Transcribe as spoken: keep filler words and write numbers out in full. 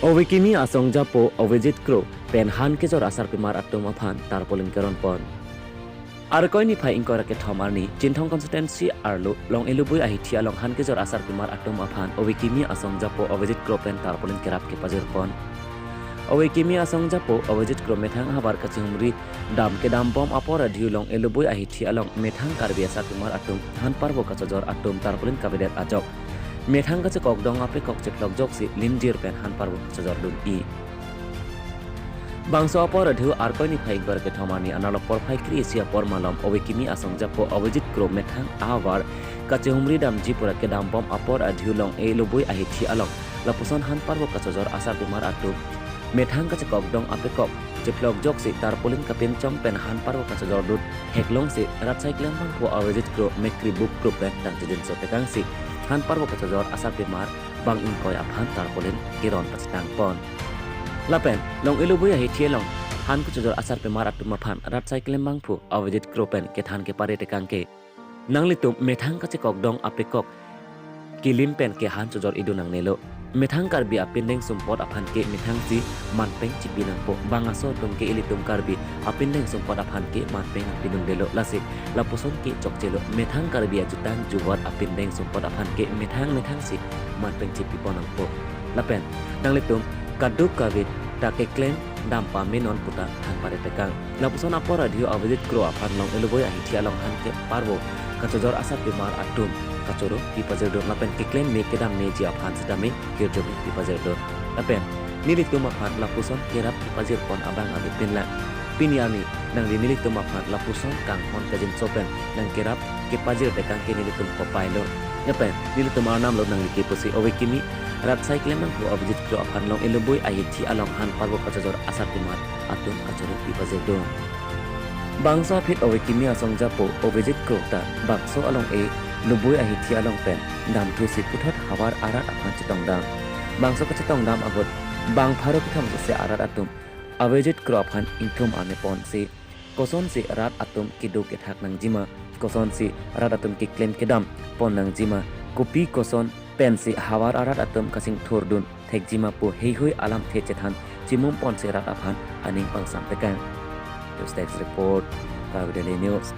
Ove kimi asong japo Avijit Kro pen han kejor asarpimar atum aphan tarpaulin keron pon. Arkoi niphai ingkoi ra kethom arni Chinthong constituency arlo Long Elubui ahithi along han kejor asarpimar atum aphan ove kimi asong japo Avijit Kro pen tarpaulin kerap kepajir pon. Ove kimi asong japo Avijit Kro methang ahavar kachihumri dam kedam bom apor adhiu Long Elubui ahithi along methang Karbi asarpimar atum han parvo kachojor atum tarpaulin kavedet ajok methang kachekokdong apekok chephlok joksi limjir pen han parvo kachojor dun-i. Bangso apor adhiu Arkoi niphai ingkoi ra kethom arni anerlo porphai kre-isi apor malom ove kimi asong japo Avijit Kro methang ahavar kachihumri damji pura kedam bom apor adhiu Long Elubui ahithi along lapuson han parvo kachojor asarpimar atum methang kachekokdong apekok chephlok joksi tarpaulin kapinchong pen han parvo kachojor dun theklongsi rat sai klembangpo Avijit Kro Mekri Buk Kro pen tangchijinso tekangsi han parvo kachojor asarpimar bang ingkoi aphan tarpaulin keron pachetang pon. Lapen Long Elubui ahithi along han kachojor asarpimar atum aphan rat sai klembangpo Avijit Kro pen kethan kepare tekang ke, nanglitum methang kachekokdong apekok kelim pen ke han chojor idun nangnelo. Methang Karbi apindeng sumpot aphan ke methangsi manpeng chipi nangpo. Bang aso atum ke ilitum Karbi apindeng sumpot aphan ke manpeng nangpidundelo, lasi lapuson ke chokchelo. Methang Karbi ajutang juvat apindeng sumpot aphan ke methang methangsi manpeng chipi pon nangpo. Lapen nanglitum kaduk kavit ta keklem dam pame non puta than pare tekang. Lapuson apor adhiu Avijit Kro aphan Long Elubui ahithi along han ke parvo kachojor asarpimar atum kachoro pipajir dun lapen keklem me kedam meji aphan sitame kirjomi pipajir dun. Lapen nelitum aphan lapuson kerap kepajir pon abang ave pinlang. Pini arni nangli nelitum aphan lapuson kanghon kajinso pen nangkerap kepajir tekang ke nelitum kopai lo. Lapen nelitum arnam lo nangli ke pusi ove kimi rat sai klembangpo Avijit Kro aphan Long Elubui ahithi along han parvo kachojor asarpimar atum kachoro pipajir dun. Bangso aphi ove kimi asong japo Avijit Kro ta bangso along e Lubui ahithi along pen damthusi puthot havar arat aphan chetongdam. Bangso kachetongdam ahut bang pharo kethom sese arat atum Avijit Kro aphan ingthum arni ponsi kosonsi rat atum kedo kethak nangjima, kosonsi rat atum keklem kedam pon nangjima, kopi koson pensi havar arat atum kachingthur dun thekjima pu heihui alamthe chethan chimum ponsi rat aphan aning pangsam tekang. News Desk Report, Karbi Daily News.